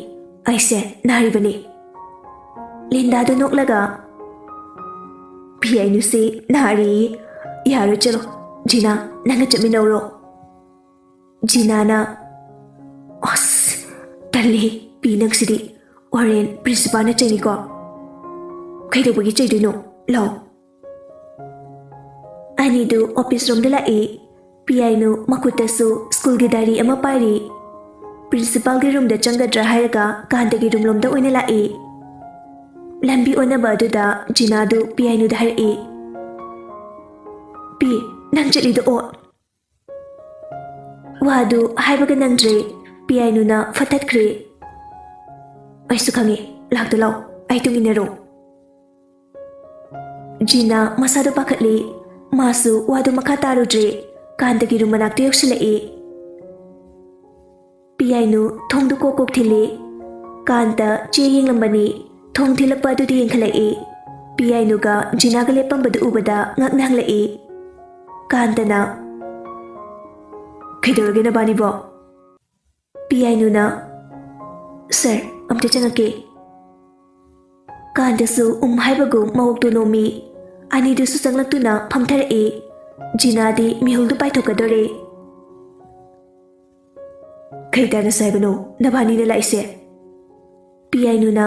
ꯑꯩꯁꯦ ꯅꯥꯔꯤꯕꯅꯤ꯫" ꯂꯤꯟꯗꯥꯗꯣ ꯅꯣꯛꯂꯒ, "ꯄꯤꯌꯥꯏꯅꯨꯁꯤ ꯅꯥꯔꯤꯌꯦ꯫ ꯌꯥꯔꯣꯏ, ꯆꯠꯂꯣ꯫ ꯖꯤꯅꯥ, ꯅꯪꯒ ꯆꯠꯃꯤꯟꯅꯧꯔꯣ꯫" ꯖꯤꯅꯥꯅ, "ꯑꯁ, ꯇꯜꯂꯤ, ꯄꯤ ꯅꯪꯁꯤꯗꯤ꯫ ꯋꯥꯔꯦꯟ ꯄ꯭ꯔꯤꯟꯁꯤꯄꯥꯜꯅ ꯆꯩꯅꯤꯀꯣ꯫" "ꯀꯩꯗꯧꯕꯒꯤ ꯆꯩꯗꯣꯏꯅꯣ? ꯂꯥꯎ꯫" ꯑꯅꯤꯗꯨ ꯑꯣꯐꯤꯁ ꯔꯣꯝꯗ ꯂꯥꯛꯏ꯫ ꯄꯤꯌꯥꯏꯅꯨ ꯃꯈꯨꯠꯇꯁꯨ ꯁ꯭ꯀꯨꯜꯒꯤ ꯗꯥꯏꯔꯤ ꯑꯃ ꯄꯥꯏꯔꯤ꯫ ꯄ꯭ꯔꯤꯟꯁꯤꯄꯥꯜꯒꯤ ꯔꯨꯝꯗ ꯆꯪꯒꯗ꯭ꯔꯥ ꯍꯥꯏꯔꯒ ꯀꯥꯟꯇꯒꯤ ꯔꯨꯝ ꯂꯣꯝꯗ ꯑꯣꯏꯅ ꯂꯥꯛꯏ꯫ ꯂꯝꯕꯤ ꯑꯣꯟꯅꯕ ꯑꯗꯨꯗ ꯖꯤꯅꯥꯗꯨ ꯄꯤꯌꯥꯏꯅꯨꯗ ꯍꯥꯏꯔꯛꯏ, "ꯄꯤ, ꯅꯪ ꯆꯠꯂꯤꯗꯣ ꯑꯣ?" ꯋꯥꯗꯨ ꯍꯥꯏꯕꯒ ꯅꯪꯗ꯭ꯔꯦ, ꯄꯤꯌꯥꯏꯅꯨꯅ ꯐꯠꯇꯠꯈ꯭ꯔꯦ꯫ "ꯑꯩꯁꯨ ꯈꯪꯉꯤ, ꯂꯥꯛꯇ ꯂꯥꯎ, ꯑꯩ ꯇꯨꯡ ꯏꯟꯅꯔꯣ꯫" ꯖꯤꯅꯥ ꯃꯁꯥꯗꯣ ꯄꯥꯈꯠꯂꯤ꯫ ꯃꯥꯁꯨ ꯋꯥꯗꯨ ꯃꯈꯥ ꯇꯥꯔꯨꯗ꯭ꯔꯦ꯫ ꯀꯥꯟꯇꯒꯤ ꯔꯨꯝ ꯃꯅꯥꯛꯇ ꯌꯧꯁꯤꯜꯂꯛꯏ꯫ ꯄꯤꯌꯥꯏꯅꯨ ꯊꯣꯡꯗꯨ ꯀꯣꯛ ꯀꯣꯛ ꯊꯤꯜꯂꯤ꯫ ꯀꯥꯟꯇ ꯆꯦ ꯌꯦꯡꯂꯝꯕꯅꯤ꯫ ꯊꯣꯡ ꯊꯤꯜꯂꯛꯄ ꯑꯗꯨꯗ ꯌꯦꯡꯈꯠꯂꯛꯏ꯫ ꯄꯤꯌꯥꯏꯅꯨꯒ ꯖꯤꯅꯥꯒ ꯂꯦꯞꯄꯝꯕꯗꯨ ꯎꯕꯗ ꯉꯛꯅ ꯍꯪꯂꯛꯏ꯫ ꯀꯥꯟꯇꯅ, "ꯀꯩꯗꯧꯔꯒꯦ ꯅꯕꯥꯅꯤꯕꯣ?" ꯄꯤꯌꯥꯏꯅꯨꯅ, "ꯁꯥꯔ, ꯑꯝꯇ ꯆꯪꯉꯛꯀꯦ꯫" ꯀꯥꯟꯇꯁꯨ ꯎꯝ ꯍꯥꯏꯕꯒꯨꯝ ꯃꯀꯣꯛꯇꯨ ꯅꯣꯝꯃꯤ꯫ ꯑꯅꯤꯗꯨꯁꯨ ꯆꯪꯂꯛꯇꯨꯅ ꯐꯝꯊꯔꯛꯏ꯫ ꯖꯤꯅꯥꯗꯤ ꯃꯤꯍꯨꯜꯗꯨ ꯄꯥꯏꯊꯣꯛꯀꯗꯣꯔꯦ꯫ "ꯀꯩ ꯇꯥꯟꯅꯁꯦ ꯍꯥꯏꯕꯅꯣ ꯅꯕꯥꯅꯤꯅ ꯂꯥꯛꯏꯁꯦ?" ꯄꯤꯌꯥꯏꯅꯨꯅ,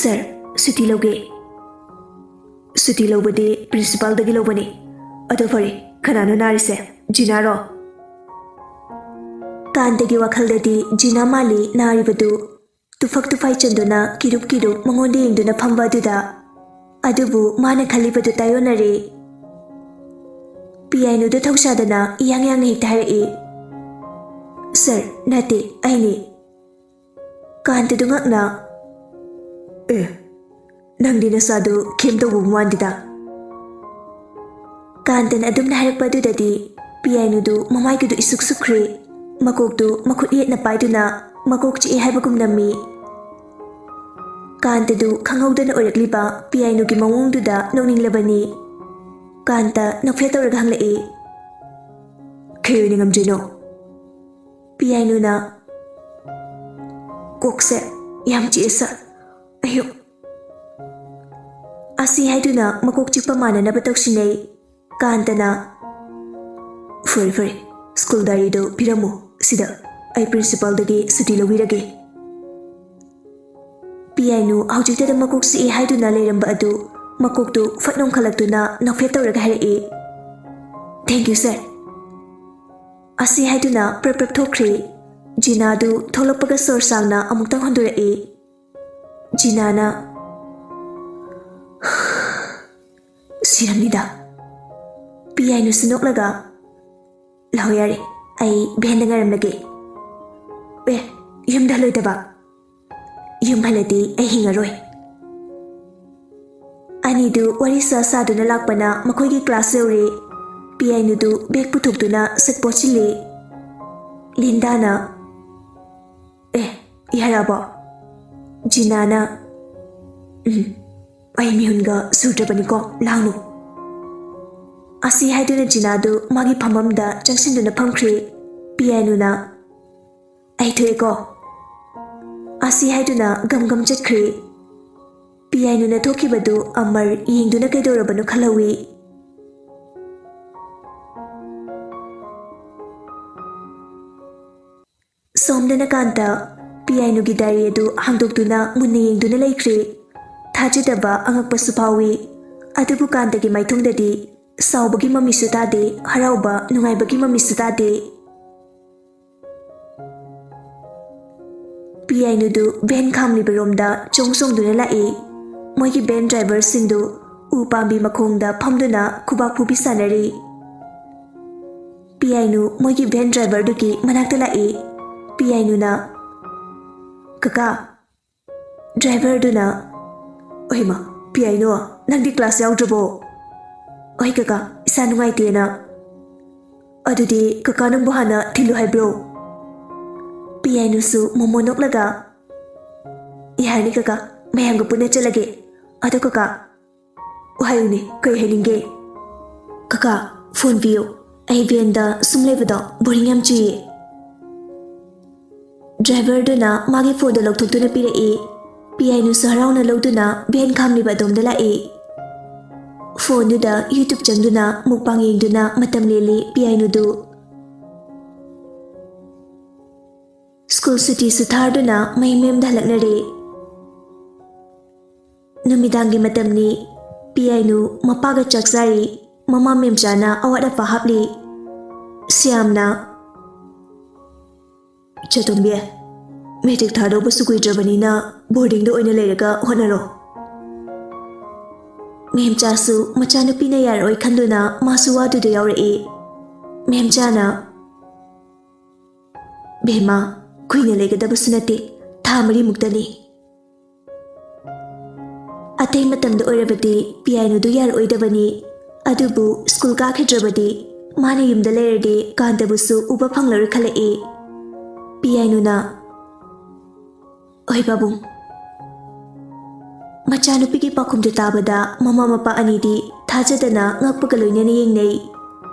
"ꯁꯥꯔ, ꯁꯨꯇꯤ ꯂꯧꯒꯦ꯫" "ꯁꯨꯇꯤ ꯂꯧꯕꯗꯤ ꯄ꯭ꯔꯤꯟꯁꯤꯄꯥꯜꯗꯒꯤ ꯂꯧꯕꯅꯤ꯫ ꯑꯗꯣ ꯐꯔꯦ, ꯀꯅꯥꯅꯣ ꯅꯥꯔꯤꯁꯦ? ꯖꯤꯅꯥꯔꯣ?" ꯀꯥꯟꯇꯒꯤ ꯋꯥꯈꯜꯗꯗꯤ ꯖꯤꯅꯥ ꯃꯥꯜꯂꯤ ꯅꯥꯔꯤꯕꯗꯨ꯫ ꯇꯨꯐꯛ ꯇꯨꯐꯥꯏ ꯆꯟꯗꯨꯅ ꯀꯤꯔꯨꯞ ꯀꯤꯔꯨꯞ ꯃꯉꯣꯟꯗ ꯌꯦꯡꯗꯨꯅ ꯐꯝꯕ ꯑꯗꯨꯗ꯫ ꯑꯗꯨꯕꯨ ꯃꯥꯅ ꯈꯜꯂꯤꯕꯗꯨ ꯇꯥꯏꯑꯣꯟꯅꯔꯦ꯫ ꯄꯤꯌꯥꯏꯅꯨꯗꯨ ꯊꯧꯁꯥꯗꯅ ꯏꯌꯥꯡ ꯌꯥꯡꯅ ꯍꯦꯛꯇ ꯍꯥꯏꯔꯛꯏ, "ꯁꯥꯔ, ꯅꯠꯇꯦ, ꯑꯩꯅꯤ꯫" ꯀꯥꯟꯇꯗꯨ ꯉꯛꯅ, "ꯑꯦ, ꯅꯪꯗꯤ ꯅꯁꯥꯗꯨ ꯈꯦꯝ ꯇꯧꯕ ꯃꯥꯟꯗꯦꯗ꯫" ꯀꯥꯟꯇꯅ ꯑꯗꯨꯝꯅ ꯍꯥꯏꯔꯛꯄ ꯑꯗꯨꯗꯗꯤ ꯄꯤꯌꯥꯏꯅꯨꯗꯨ ꯃꯃꯥꯏꯒꯗꯨ ꯏꯁꯨꯛ ꯁꯨꯛꯈ꯭ꯔꯦ꯫ ꯃꯀꯣꯛꯇꯨ ꯃꯈꯨꯠ ꯌꯦꯠꯅ ꯄꯥꯏꯗꯨꯅ ꯃꯀꯣꯛ ꯆꯤꯛꯑꯦ ꯍꯥꯏꯕꯒꯨꯝ ꯅꯝꯃꯤ꯫ ꯀꯥꯟꯇꯗꯨ ꯈꯪꯍꯧꯗꯅ ꯑꯣꯏꯔꯛꯂꯤꯕ ꯄꯤꯌꯥꯏꯅꯨꯒꯤ ꯃꯑꯣꯡꯗꯨꯗ ꯅꯣꯛꯅꯤꯡꯂꯕꯅꯤ꯫ ꯀꯥꯟꯇ ꯅꯣꯛꯐꯦꯠ ꯇꯧꯔꯒ ꯍꯪꯂꯛꯏ, "ꯀꯩ ꯑꯣꯏꯅ ꯉꯝꯗ꯭ꯔꯤꯅꯣ?" ꯄꯤꯌꯥꯏꯅꯨꯅ, "ꯀꯣꯛꯁꯦ ꯌꯥꯝ ꯆꯤꯛꯑꯦ ꯁꯥꯔ, ꯑꯌꯨꯛ" ꯑꯁꯤ ꯍꯥꯏꯗꯨꯅ ꯃꯀꯣꯛ ꯆꯤꯛꯄ ꯃꯥꯟꯅꯅꯕ ꯇꯧꯁꯤꯟꯅꯩ꯫ ꯀꯥꯟꯇꯅ, "ꯐꯔꯦ ꯐꯔꯦ, ꯁ꯭ꯀꯨꯜ ꯗꯥꯏꯔꯤꯗꯣ ꯄꯤꯔꯝꯃꯨ, ꯁꯤꯗ ꯑꯩ ꯄ꯭ꯔꯤꯟꯁꯤꯄꯥꯜꯗꯒꯤ ꯁꯨꯇꯤ ꯂꯧꯕꯤꯔꯒꯦ"꯫ ꯄꯤꯌꯥꯏꯅꯨ ꯍꯧꯖꯤꯛꯇꯗ ꯃꯀꯣꯛ ꯆꯤꯛꯏ ꯍꯥꯏꯗꯨꯅ ꯂꯩꯔꯝꯕ ꯑꯗꯨ ꯃꯀꯣꯛꯇꯨ ꯐꯠ ꯑꯣꯟꯈꯠꯂꯛꯇꯨꯅ ꯅꯣꯛꯐꯦꯠ ꯇꯧꯔꯒ ꯍꯥꯏꯔꯛꯏ, "Thank you sir"꯫ ꯑꯁꯤ ꯍꯥꯏꯗꯨꯅ ꯄ꯭ꯔꯞ ꯄ꯭ꯔꯞ ꯊꯣꯛꯈ꯭ꯔꯦ꯫ ꯖꯤꯅꯥꯗꯨ ꯊꯣꯛꯂꯛꯄꯒ ꯁꯣꯔ ꯁꯥꯡꯅ ꯑꯃꯨꯛꯇꯪ ꯍꯣꯟꯗꯣꯔꯛꯏ꯫ ꯖꯤꯅꯥꯅ, "ꯁꯤꯔꯝꯅꯤꯗ"꯫ ꯄꯤꯌꯥꯏꯅꯨꯁꯨ ꯅꯣꯛꯂꯒ, "ꯂꯥꯛꯑꯣ ꯌꯥꯔꯦ, ꯑꯩ ꯚꯦꯟꯗ ꯉꯥꯏꯔꯝꯂꯒꯦ"꯫ "ꯑꯦ, ꯌꯨꯝꯗ ꯍꯜꯂꯣꯏꯗꯕ?" "ꯌꯨꯝ ꯍꯜꯂꯗꯤ ꯑꯩ ꯍꯤꯡꯉꯔꯣꯏ"꯫ ꯑꯅꯤꯗꯨ ꯋꯥꯔꯤ ꯁꯥ ꯁꯥꯗꯨꯅ ꯂꯥꯛꯄꯅ ꯃꯈꯣꯏꯒꯤ ꯀ꯭ꯂꯥꯁ ꯌꯧꯔꯦ꯫ ꯄꯤꯌꯥꯏꯅꯨꯗꯨ ꯕꯦꯒ ꯄꯨꯊꯣꯛꯇꯨꯅ ꯁꯠ ꯄꯣꯠꯁꯤꯜꯂꯦ꯫ ꯂꯤꯟꯗꯥꯅ, "ꯑꯦ, ꯌꯥꯔꯕꯣ?" ꯖꯤꯅꯥꯅ, "ꯎꯝ, ꯑꯩ ꯃꯤꯍꯨꯟꯒ ꯁꯨꯗ꯭ꯔꯕꯅꯤꯀꯣ, ꯂꯥꯡꯅꯨ"꯫ ꯑꯁꯤ ꯍꯥꯏꯗꯨꯅ ꯖꯤꯅꯥꯗꯨ ꯃꯥꯒꯤ ꯐꯝꯐꯝꯗ ꯆꯪꯁꯤꯟꯗꯨꯅ ꯐꯝꯈ꯭ꯔꯦ꯫ ꯄꯤꯌꯥꯏꯅꯨꯅ, "ꯑꯩ ꯊꯣꯛꯑꯦꯀꯣ"꯫ ꯑꯁꯤ ꯍꯥꯏꯗꯨꯅ ꯒꯝ ꯒꯝ ꯆꯠꯈ꯭ꯔꯦ꯫ ꯄꯤꯌꯥꯏꯅꯨꯅ ꯊꯣꯛꯈꯤꯕꯗꯨ ꯑꯃꯔ ꯌꯦꯡꯗꯨꯅ ꯀꯩꯗꯧꯔꯕꯅꯣ ꯈꯜꯍꯧꯏ꯫ ꯁꯣꯝꯗꯅ ꯀꯥꯟꯇ ꯄꯤꯌꯥꯏꯅꯨꯒꯤ ꯗꯥꯏꯔꯤ ꯑꯗꯨ ꯍꯥꯡꯗꯣꯛꯇꯨꯅ ꯃꯨꯟꯅ ꯌꯦꯡꯗꯨꯅ ꯂꯩꯈ꯭ꯔꯦ꯫ ꯊꯥꯖꯗꯕ ꯑꯉꯛꯄꯁꯨ ꯐꯥꯎꯏ꯫ ꯑꯗꯨꯕꯨ ꯀꯥꯟꯇꯒꯤ ꯃꯥꯏꯊꯣꯡꯗꯗꯤ ꯁꯥꯎꯕꯒꯤ ꯃꯃꯤꯁꯨ ꯇꯥꯗꯦ, ꯍꯔꯥꯎꯕ ꯅꯨꯡꯉꯥꯏꯕꯒꯤ ꯃꯃꯤꯁꯨ ꯇꯥꯗꯦ꯫ ꯄꯤꯌꯥꯏꯅꯨꯗꯨ ꯚꯦꯟ ꯈꯥꯝꯂꯤꯕꯔꯣꯝꯗ ꯆꯣꯡ ꯆꯣꯡꯗꯨꯅ ꯂꯥꯛꯏ꯫ ꯃꯣꯏꯒꯤ ꯚꯦꯟ ꯗ꯭ꯔꯥꯏꯚꯔꯁꯤꯡꯗꯨ ꯎ ꯄꯥꯝꯕꯤ ꯃꯈꯣꯡꯗ ꯐꯝꯗꯨꯅ ꯈꯨꯕꯥꯛ ꯈꯨꯕꯤ ꯁꯥꯟꯅꯔꯤ꯫ ꯄꯤꯌꯥꯏꯅꯨ ꯃꯣꯏꯒꯤ ꯚꯦꯟ ꯗ꯭ꯔꯥꯏꯚꯔꯗꯨꯒꯤ ꯃꯅꯥꯛꯇ ꯂꯥꯛꯏ꯫ ꯄꯤꯌꯥꯏꯅꯨꯅ, "ꯀꯀꯥ"꯫ ꯗ꯭ꯔꯥꯏꯚꯔꯗꯨꯅ, "ꯑꯣꯍꯩꯃ, ꯄꯤꯌꯥꯏꯅꯨ, ꯅꯪꯗꯤ ꯀ꯭ꯂꯥꯁ ꯌꯥꯎꯗ꯭ꯔꯕꯣ?" "ꯑꯣꯍꯩ ꯀꯀꯥ, ꯏꯁꯥ ꯅꯨꯡꯉꯥꯏꯇꯦꯅ"꯫ "ꯑꯗꯨꯗꯤ ꯀꯀꯥ ꯅꯪꯕꯨ ꯍꯥꯟꯅ ꯊꯤꯜꯂꯨ ꯍꯥꯏꯕ꯭ꯔꯣ?" ꯄꯤꯌꯥꯏꯅꯨꯁꯨ ꯃꯣꯃꯣ ꯅꯣꯛꯂꯒ, "ꯌꯥꯔꯅꯤ ꯀꯀꯥ, ꯃꯌꯥꯝꯒ ꯄꯨꯟꯅ ꯆꯠꯂꯒꯦ꯫ ꯑꯗꯣ ꯀꯀꯥ, ꯍꯥꯏꯌꯨꯅꯦ, ꯀꯩ ꯍꯥꯏꯅꯤꯡꯒꯦ? ꯀꯀꯥ, ꯐꯣꯟ ꯄꯤꯌꯨ꯫ ꯑꯩ ꯚꯦꯟꯗ ꯁꯨꯝ ꯂꯩꯕꯗꯣ ꯕꯣꯔꯤꯡ ꯌꯥꯝ ꯆꯨꯏꯌꯦ꯫ ꯗ꯭ꯔꯥꯏꯚꯔꯗꯨꯅ ꯃꯥꯒꯤ ꯐꯣꯟꯗꯣ ꯂꯧꯊꯣꯛꯇꯨꯅ ꯄꯤꯔꯛꯏ꯫ ꯄꯤꯌꯥꯏꯅꯨꯁꯨ ꯍꯔꯥꯎꯅ ꯂꯧꯗꯨꯅ ꯚꯦꯟ ꯈꯥꯝꯂꯤꯕ ꯑꯗꯣꯝꯗ ꯂꯥꯛꯏ꯫ ꯐꯣꯟꯗꯨꯗ YouTube ꯆꯪꯗꯨꯅ ꯃꯨꯛꯕꯥꯡ ꯌꯦꯡꯗꯨꯅ ꯃꯇꯝ ꯂꯦꯜꯂꯤ ꯄꯤꯌꯥꯏꯅꯨꯗꯨ꯫ ꯁ꯭ꯀꯨꯜ ꯁꯨꯇꯤꯁꯨ ꯊꯥꯔꯗꯨꯅ ꯃꯌꯨꯝ ꯃꯌꯨꯝꯗ ꯍꯜꯂꯛꯅꯔꯦ꯫ ꯅꯨꯃꯤꯗꯥꯡꯒꯤ ꯃꯇꯝꯅꯤ꯫ ꯄꯤꯌꯥꯏꯅꯨ ꯃꯄꯥꯒ ꯆꯥꯛ ꯆꯥꯔꯤ꯫ ꯃꯃꯥ ꯃꯦꯝꯆꯥꯅ ꯑꯋꯥꯠ ꯑꯄꯥ ꯍꯥꯞꯂꯤ꯫ ꯁ꯭ꯌꯥꯝꯅ, "ꯏꯆꯥꯇꯣꯝꯕꯤ, ꯃꯦꯇ꯭ꯔꯤꯛ ꯊꯥꯗꯧꯕꯁꯨ ꯀꯨꯏꯗ꯭ꯔꯕꯅꯤꯅ ꯕꯣꯔꯗꯤꯡꯗ ꯑꯣꯏꯅ ꯂꯩꯔꯒ ꯍꯣꯠꯅꯔꯣ꯫" ꯃꯦꯝꯆꯥꯁꯨ ꯃꯆꯥꯅꯨꯄꯤꯅ ꯌꯥꯔꯣꯏ ꯈꯟꯗꯨꯅ ꯃꯥꯁꯨ ꯋꯥꯗꯨꯗ ꯌꯥꯎꯔꯛꯏ꯫ ꯃꯦꯝꯆꯥꯅ, "ꯕꯦꯝꯃ, ꯀꯨꯏꯅ ꯂꯩꯒꯗꯕꯁꯨ ꯅꯠꯇꯦ, ꯊꯥ ꯃꯔꯤꯃꯨꯛꯇꯅꯤ꯫" ꯑꯇꯩ ꯃꯇꯝꯗ ꯑꯣꯏꯔꯕꯗꯤ ꯄꯤꯌꯥꯏꯅꯨꯗꯨ ꯌꯥꯔꯛꯑꯣꯏꯗꯕꯅꯤ꯫ ꯑꯗꯨꯕꯨ ꯁ꯭ꯀꯨꯜ ꯀꯥꯈꯤꯗ꯭ꯔꯕꯗꯤ ꯃꯥꯅ ꯌꯨꯝꯗ ꯂꯩꯔꯗꯤ ꯀꯥꯟꯇꯕꯨꯁꯨ ꯎꯕ ꯐꯪꯂꯔꯣꯏ ꯈꯜꯂꯛꯏ꯫ ꯄꯤꯌꯥꯏꯅꯨꯅ, "ꯍꯣꯏ ꯄꯥꯕꯨꯡ꯫" ꯃꯆꯥꯅꯨꯄꯤꯒꯤ ꯄꯥꯎꯈꯨꯝꯗꯨ ꯇꯥꯕꯗ ꯃꯃꯥ ꯃꯄꯥ ꯑꯅꯤꯗꯤ ꯊꯥꯖꯗꯅ ꯉꯛꯄꯒ ꯂꯣꯏꯅꯅ ꯌꯦꯡꯅꯩ꯫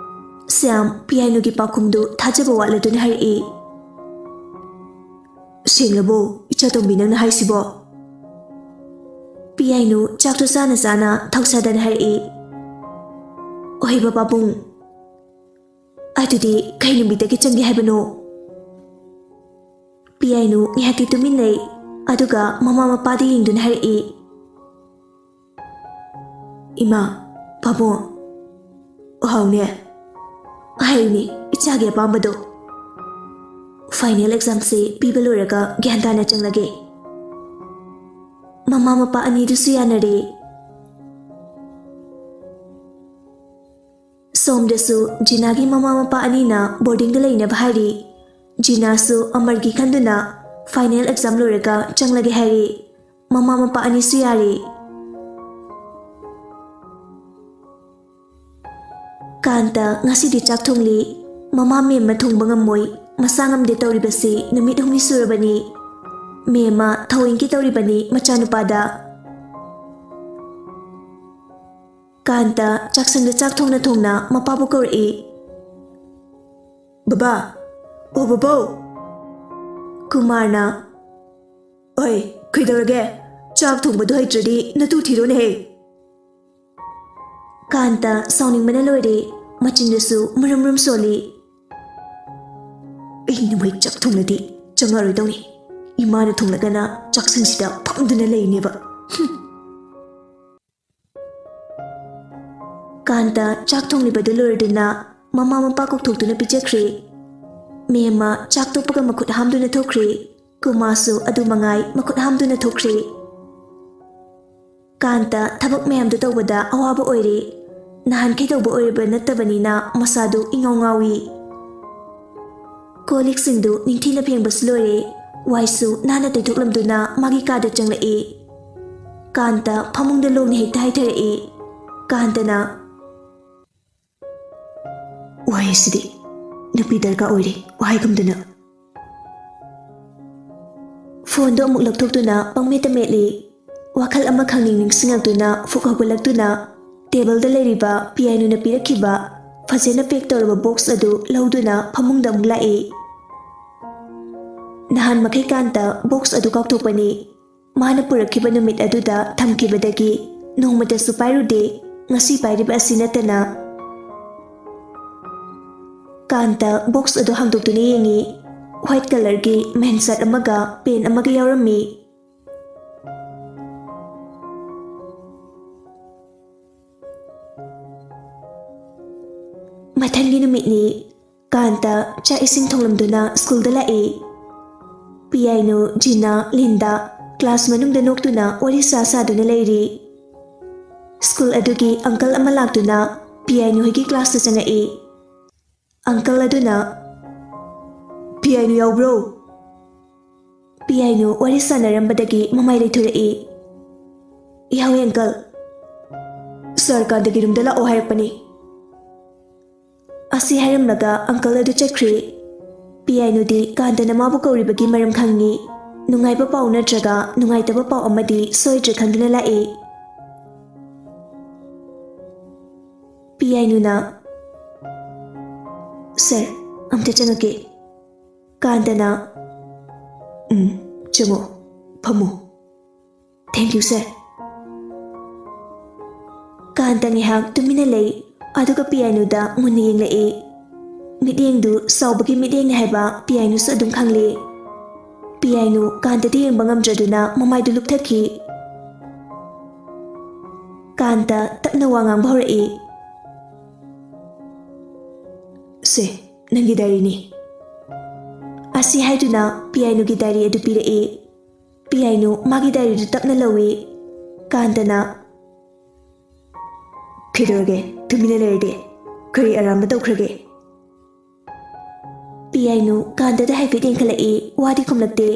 ꯁ꯭ꯌꯥꯝ ꯄꯤꯌꯥꯏꯅꯨꯒꯤ ꯄꯥꯎꯈꯨꯝꯗꯨ ꯊꯥꯖꯕ ꯋꯥꯠꯂꯗꯨꯅ ꯍꯥꯏꯔꯛꯏ꯫ "ꯁꯦꯡꯂꯕꯣ, ꯏꯆꯥꯇꯣꯝꯕꯤ, ꯅꯪꯅ ꯍꯥꯏꯁꯤꯕꯣ?" ꯄꯤꯌꯥꯏꯅꯨ ꯆꯥꯛꯇꯨ ꯆꯥꯅ ꯆꯥꯅ ꯊꯧꯁꯥꯗꯅ ꯍꯥꯏꯔꯛꯏ꯫ "ꯑꯣꯏꯕ ꯄꯥꯕꯨꯡ, ꯑꯗꯨꯗꯤ ꯀꯩ ꯅꯨꯃꯤꯠꯇꯒꯤ ꯆꯪꯒꯦ ꯍꯥꯏꯕꯅꯣ?" ꯄꯤꯌꯥꯏꯅꯨ ꯉꯥꯏꯍꯥꯛꯇꯤ ꯇꯨꯃꯤꯟꯅꯩ, ꯑꯗꯨꯒ ꯃꯃꯥ ꯃꯄꯥꯗ ꯌꯦꯡꯗꯨꯅ ꯍꯥꯏꯔꯛꯏ꯫ "ꯏꯃꯥ, ꯄꯥꯕꯨꯡ, ꯍꯥꯎꯅꯦ, ꯍꯥꯏꯌꯨꯅꯦ, ꯏꯆꯥꯒꯤ ꯑꯄꯥꯝꯕꯗꯣ꯫ ꯐꯥꯏꯅꯦꯜ ꯑꯦꯛꯖꯥꯝꯁꯦ ꯄꯤꯕ ꯂꯣꯏꯔꯒ ꯒ꯭ꯌꯥꯟ ꯇꯥꯅ ꯆꯪꯂꯒꯦ꯫" ꯃꯃꯥ ꯃꯄꯥ ꯑꯅꯤꯗꯨꯁꯨ ꯌꯥꯅꯔꯦ꯫ ꯁꯣꯝꯗꯁꯨ ꯖꯤꯅꯥꯒꯤ ꯃꯃꯥ ꯃꯄꯥ ꯑꯅꯤꯅ ꯕꯣꯔꯗꯤꯡꯗ ꯂꯩꯅꯕ ꯍꯥꯏꯔꯤ꯫ ꯖꯤꯅꯥꯁꯨ ꯑꯃꯔꯒꯤ ꯈꯟꯗꯨꯅ ꯐꯥꯏꯅꯦꯜ ꯑꯦꯛꯖꯥꯝ ꯂꯣꯏꯔꯒ ꯆꯪꯂꯒꯦ ꯍꯥꯏꯔꯤ꯫ ꯃꯃꯥ ꯃꯄꯥ ꯑꯅꯤꯁꯨ ꯌꯥꯔꯤ꯫ ꯀꯥꯟꯇ ꯉꯁꯤꯗꯤ ꯆꯥꯛ ꯊꯣꯡꯂꯤ꯫ ꯃꯃꯥ ꯃꯦꯝꯃ ꯊꯣꯡꯕ ꯉꯝꯃꯣꯏ, ꯃꯁꯥ ꯉꯝꯗꯦ ꯇꯧꯔꯤꯕꯁꯤ ꯅꯨꯃꯤꯠ ꯍꯨꯝꯅꯤ ꯁꯨꯔꯕꯅꯤ꯫ ꯃꯦꯝꯃ ꯊꯧꯑꯣꯏꯡꯀꯤ ꯇꯧꯔꯤꯕꯅꯤ ꯃꯆꯥꯅꯨꯄꯥꯗ꯫ ꯀꯥꯟꯇ ꯆꯥꯛꯁꯪꯗ ꯆꯥꯛ ꯊꯣꯡꯅ ꯊꯣꯡꯅ ꯃꯄꯥꯕꯨ ꯀꯧꯔꯛꯏ꯫ "ꯕꯕꯥ, ꯑꯣ ꯕꯕꯥꯎ!" ꯀꯨꯃꯥꯔꯅ, "ꯑꯣꯏ, ꯀꯩꯗꯧꯔꯒꯦ? ꯆꯥꯛ ꯊꯣꯡꯕꯗꯣ ꯍꯩꯇ꯭ꯔꯗꯤ ꯅꯇꯨ ꯊꯤꯔꯣꯅꯦꯍꯦ!" ꯀꯥꯟꯇ ꯁꯥꯎꯅꯤꯡꯕꯅ ꯂꯣꯏꯔꯦ, ꯃꯆꯤꯟꯗꯨꯁꯨ ꯃꯨꯔꯨꯝ ꯃꯨꯔꯨꯝ ꯁꯣꯜꯂꯤ꯫ "ꯑꯩꯅ ꯃꯩ ꯆꯥꯛ ꯊꯣꯡꯂꯗꯤ ꯆꯪꯉꯛꯑꯔꯣꯏꯗꯧꯅꯤ꯫ ꯏꯃꯥꯅ ꯊꯣꯡꯂꯒꯅ ꯆꯥꯛꯁꯪꯁꯤꯗ ꯐꯝꯗꯨꯅ ꯂꯩꯅꯦꯕ꯫ ꯍꯨꯝ!" ꯀꯥꯟꯇ ꯆꯥꯛ ꯊꯣꯡꯂꯤꯕꯗꯨ ꯂꯣꯏꯔꯗꯨꯅ ꯃꯃꯥ ꯃꯄꯥ ꯀꯧꯊꯣꯛꯇꯨꯅ ꯄꯤꯖꯈ꯭ꯔꯦ꯫ ꯃꯦꯝꯃ ꯆꯥꯛ ꯇꯣꯛꯄꯒ ꯃꯈꯨꯠ ꯍꯥꯝꯗꯨꯅ ꯊꯣꯛꯈ꯭ꯔꯦ꯫ ꯀꯨꯃꯥꯔꯁꯨ ꯑꯗꯨ ꯃꯉꯥꯏ ꯃꯈꯨꯠ ꯍꯥꯝꯗꯨꯅ ꯊꯣꯛꯈ꯭ꯔꯦ꯫ ꯀꯥꯟꯇ ꯊꯕꯛ ꯃꯌꯥꯝꯗꯨ ꯇꯧꯕꯗ ꯑꯋꯥꯕ ꯑꯣꯏꯔꯦ꯫ ꯅꯍꯥꯟꯈꯩ ꯇꯧꯕ ꯑꯣꯏꯔꯤꯕ ꯅꯠꯇꯕꯅꯤꯅ ꯃꯁꯥꯗꯨ ꯏꯉꯥꯎ ꯉꯥꯎꯏ꯫ ꯀꯣꯜ ꯂꯤꯛꯁꯤꯡꯗꯨ ꯅꯤꯡꯊꯤꯅ ꯐꯦꯡꯕꯁꯨ ꯂꯣꯏꯔꯦ꯫ ꯋꯥꯏꯁꯨ ꯅꯥꯟꯅ ꯇꯩꯊꯣꯛꯂꯝꯗꯨꯅ ꯃꯥꯒꯤ ꯀꯥꯗ ꯆꯪꯂꯛꯏ꯫ ꯀꯥꯟꯇ ꯐꯃꯨꯡꯗ ꯂꯣꯡꯅ ꯍꯦꯛꯇ ꯍꯥꯏꯊꯔꯛꯏ꯫ ꯀꯥꯟꯇꯅ, "ꯋꯥꯍꯩ ꯑꯁꯤꯗꯤ ꯅꯨꯄꯤ ꯗꯔꯀꯥꯔ ꯑꯣꯏꯔꯦ, ꯋꯥꯍꯩꯒꯨꯝꯗꯅ꯫" ꯐꯣꯟꯗꯣ ꯑꯃꯨꯛ ꯂꯧꯊꯣꯛꯇꯨꯅ ꯄꯪꯃꯦꯠꯇ ꯃꯦꯠꯂꯤ꯫ ꯋꯥꯈꯜ ꯑꯃ ꯈꯪꯅꯤꯡ ꯅꯤꯡꯁꯤꯡꯂꯛꯇꯨꯅ ꯐꯨꯛ ꯍꯧꯒꯠꯂꯛꯇꯨꯅ ꯇꯦꯕꯜꯗ ꯂꯩꯔꯤꯕ ꯄꯤꯌꯥꯏꯅꯨꯅ ꯄꯤꯔꯛꯈꯤꯕ ꯐꯖꯅ ꯄꯦꯛ ꯇꯧꯔꯕ ꯕꯣꯛꯁ ꯑꯗꯨ ꯂꯧꯗꯨꯅ ꯐꯃꯨꯡꯗ ꯑꯃꯨꯛ ꯂꯥꯛꯏ꯫ ꯅꯍꯥꯟ ꯃꯈꯩ ꯀꯥꯟꯇ ꯕꯣꯛꯁ ꯑꯗꯨ ꯀꯥꯎꯊꯣꯛꯄꯅꯤ꯫ ꯃꯥꯅ ꯄꯨꯔꯛꯈꯤꯕ ꯅꯨꯃꯤꯠ ꯑꯗꯨꯗ ꯊꯝꯈꯤꯕꯗꯒꯤ ꯅꯣꯡꯃꯇꯁꯨ ꯄꯥꯏꯔꯨꯗꯦ, ꯉꯁꯤ ꯄꯥꯏꯔꯤꯕ ꯑꯁꯤ ꯅꯠꯇꯅ꯫ ꯀꯥꯟꯇ ꯕꯣꯛꯁ ꯑꯗꯨ ꯍꯥꯡꯗꯣꯛꯇꯨꯅ ꯌꯦꯡꯉꯤ꯫ ꯋꯥꯏꯠ ꯀꯂꯔꯒꯤ ꯃꯦꯟ ꯁꯔꯠ ꯑꯃꯒ ꯄꯦꯟ ꯑꯃꯒ ꯌꯥꯎꯔꯝꯃꯤ꯫ ꯃꯊꯪꯒꯤ ꯅꯨꯃꯤꯠꯅꯤ꯫ ꯀꯥꯟꯇ ꯆꯥꯛ ꯏꯁꯤꯡ ꯊꯣꯡꯂꯝꯗꯨꯅ ꯁ꯭ꯀꯨꯜꯗ ꯂꯥꯛꯏ꯫ ꯄꯤꯌꯥꯏꯅꯨ, ꯖꯤꯅꯥ, ꯂꯤꯟꯗꯥ ꯀ꯭ꯂꯥꯁ ꯃꯅꯨꯡꯗ ꯅꯣꯛꯇꯨꯅ ꯋꯥꯔꯤ ꯁꯥ ꯁꯥꯗꯨꯅ ꯂꯩꯔꯤ꯫ ꯁ꯭ꯀꯨꯜ ꯑꯗꯨꯒꯤ ꯑꯪꯀꯜ ꯑꯃ ꯂꯥꯛꯇꯨꯅ ꯄꯤꯌꯥꯏꯅꯨ ꯍꯣꯏꯒꯤ ꯀ꯭ꯂꯥꯁꯇ ꯆꯪꯉꯛꯏ꯫ ꯑꯪꯀꯜ ꯑꯗꯨꯅ, "ꯄꯤꯌꯥꯏꯅꯨ ꯌꯥꯎꯕ꯭ꯔꯣ?" ꯄꯤꯌꯥꯏꯅꯨ ꯋꯥꯔꯤ ꯁꯥꯟꯅꯔꯝꯕꯗꯒꯤ ꯃꯃꯥꯏ ꯂꯩꯊꯣꯔꯛꯏ꯫ "ꯌꯥꯎꯏ ꯑꯪꯀꯜ꯫ ꯁꯥꯔ ꯀꯥꯟꯇꯒꯤ ꯔꯨꯝꯗ ꯂꯥꯛꯑꯣ ꯍꯥꯏꯔꯛꯄꯅꯤ꯫" ꯑꯁꯤ ꯍꯥꯏꯔꯝꯂꯒ ꯑꯪꯀꯜ ꯑꯗꯨ ꯆꯠꯈ꯭ꯔꯦ꯫ ꯄꯤꯌꯥꯏꯅꯨꯗꯤ ꯀꯥꯟꯇꯅ ꯃꯥꯕꯨ ꯀꯧꯔꯤꯕꯒꯤ ꯃꯔꯝ ꯈꯪꯉꯤ꯫ ꯅꯨꯡꯉꯥꯏꯕ ꯄꯥꯎ ꯅꯠꯇ꯭ꯔꯒ ꯅꯨꯡꯉꯥꯏꯇꯕ ꯄꯥꯎ ꯑꯃꯗꯤ ꯁꯣꯏꯗ꯭ꯔꯦ ꯈꯪꯗꯨꯅ ꯂꯥꯛꯏ꯫ ꯄꯤꯌꯥꯏꯅꯨꯅ, "ꯁꯥꯔ, ꯑꯝꯇ ꯆꯪꯉꯛꯀꯦ꯫" ꯀꯥꯟꯇꯅ, "ꯎꯝ, ꯆꯪꯉꯣ, ꯐꯝꯃꯣ꯫ Thank you, ꯁꯥꯔ꯫" ꯀꯥꯟꯇ ꯉꯥꯏꯍꯥꯛ ꯇꯨꯃꯤꯟꯅ ꯂꯩ, ꯑꯗꯨꯒ ꯄꯤꯌꯥꯏꯅꯨꯗ ꯃꯨꯟꯅ ꯌꯦꯡꯂꯛꯏ꯫ ꯃꯤꯠꯌꯦꯡꯗꯨ ꯆꯥꯎꯕꯒꯤ ꯃꯤꯠꯌꯦꯡꯅꯤ ꯍꯥꯏꯕ ꯄꯤꯌꯥꯏꯅꯨꯁꯨ ꯑꯗꯨꯝ ꯈꯪꯂꯦ꯫ ꯄꯤꯌꯥꯏꯅꯨ ꯀꯥꯟꯇꯗ ꯌꯦꯡꯕ ꯉꯝꯗ꯭ꯔꯗꯨꯅ ꯃꯃꯥꯏꯗꯨ ꯂꯨꯞꯊꯈꯤ꯫ ꯀꯥꯟꯇ ꯇꯞꯅ ꯋꯥ ꯉꯥꯡꯕ ꯍꯧꯔꯛꯏ꯫ "ꯁꯦ, ꯅꯪꯒꯤ ꯗꯥꯏꯔꯤꯅꯤ꯫" ꯑꯁꯤ ꯍꯥꯏꯗꯨꯅ ꯄꯤꯌꯥꯏꯅꯨꯒꯤ ꯗꯥꯏꯔꯤ ꯑꯗꯨ ꯄꯤꯔꯛꯏ꯫ ꯄꯤꯌꯥꯏꯅꯨ ꯃꯥꯒꯤ ꯗꯥꯏꯔꯤꯗꯨ ꯇꯞꯅ ꯂꯧꯏ꯫ ꯀꯥꯟꯇꯅ, "ꯀꯩꯗꯧꯔꯒꯦ? ꯇꯨꯃꯤꯟꯅ ꯂꯩꯔꯗꯤ꯫ ꯀꯔꯤ ꯑꯔꯥꯟꯕ ꯇꯧꯈ꯭ꯔꯒꯦ?" ꯄꯤꯌꯥꯏꯅꯨ ꯀꯥꯟꯇꯗ ꯍꯥꯏꯐꯦꯠ ꯌꯦꯡꯈꯠꯂꯛꯏ, ꯋꯥꯗꯤ ꯈꯨꯝꯂꯛꯇꯦ꯫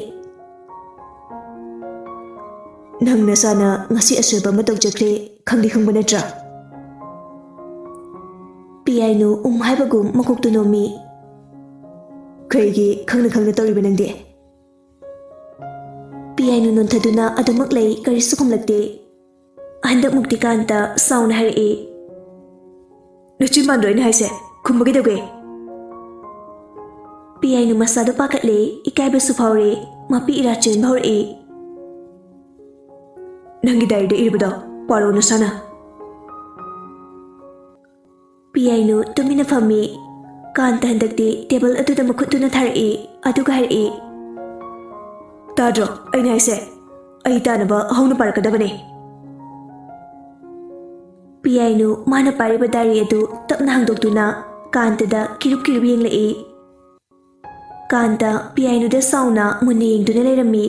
"ꯅꯪ ꯅꯁꯥꯅ ꯉꯁꯤ ꯑꯁꯣꯏꯕ ꯑꯃ ꯇꯧꯖꯈ꯭ꯔꯦ, ꯈꯪꯗꯤ ꯈꯪꯕ ꯅꯠꯇ꯭ꯔꯥ?" ꯄꯤꯌꯥꯏꯅꯨ ꯎꯝ ꯍꯥꯏꯕꯒꯨꯝ ꯃꯀꯣꯛꯇꯨ ꯅꯣꯝꯃꯤ꯫ "ꯀꯩꯒꯤ ꯈꯪꯅ ꯈꯪꯅ ꯇꯧꯔꯤꯕ ꯅꯪꯗꯤ?" ꯄꯤꯌꯥꯏꯅꯨ ꯅꯣꯟꯊꯗꯨꯅ ꯑꯗꯨꯃꯛ ꯂꯩ, ꯀꯔꯤꯁꯨ ꯈꯨꯝꯂꯛꯇꯦ꯫ ꯍꯟꯗꯛꯃꯨꯛꯇꯤ ꯀꯥꯟꯇ ꯁꯥꯎꯅ ꯍꯥꯏꯔꯛꯏ꯫ "ꯅꯆꯤꯟ ꯃꯥꯟꯗ꯭ꯔꯣ ꯑꯩꯅ ꯍꯥꯏꯁꯦ? ꯈꯨꯝꯕ ꯀꯩꯗꯧꯒꯦ?" ꯄꯤꯌꯥꯏꯅꯨ ꯃꯁꯥꯗꯣ ꯄꯥꯈꯠꯂꯦ, ꯏꯀꯥꯏꯕꯁꯨ ꯐꯥꯎꯔꯦ, ꯃꯄꯤ ꯏꯔꯥ ꯆꯦꯟꯕ ꯍꯧꯔꯛꯏ꯫ "ꯅꯪꯒꯤ ꯗꯥꯏꯔꯤꯗ ꯏꯔꯤꯕꯗꯣ ꯄꯥꯔꯣ ꯅꯁꯥꯅ꯫" ꯄꯤꯌꯥꯏꯅꯨ ꯇꯨꯃꯤꯟꯅ ꯐꯝꯃꯤ꯫ ꯀꯥꯟꯇ ꯍꯟꯗꯛꯇꯤ ꯇꯦꯕꯜ ꯑꯗꯨꯗ ꯃꯈꯨꯠꯇꯨꯅ ꯊꯥꯔꯛꯏ, ꯑꯗꯨꯒ ꯍꯥꯏꯔꯛꯏ꯫ "ꯇꯥꯗ꯭ꯔꯣ ꯑꯩꯅ ꯍꯥꯏꯁꯦ? ꯑꯩ ꯇꯥꯅꯕ ꯍꯧꯅ ꯄꯥꯔꯛꯀꯗꯕꯅꯦ꯫" ꯄꯤꯌꯥꯏꯅꯨ ꯃꯥꯅ ꯄꯥꯏꯔꯤꯕ ꯗꯥꯏꯔꯤ ꯑꯗꯨ ꯇꯞꯅ ꯍꯥꯡꯗꯣꯛꯇꯨꯅ ꯀꯥꯟꯇꯗ ꯀꯤꯔꯨꯞ ꯀꯤꯔꯨꯞ ꯌꯦꯡꯂꯛꯏ꯫ ꯀꯥꯟꯇ ꯄꯤꯌꯥꯏꯅꯨꯗ ꯁꯥꯎꯅ ꯃꯨꯟꯅ ꯌꯦꯡꯗꯨꯅ ꯂꯩꯔꯝꯃꯤ꯫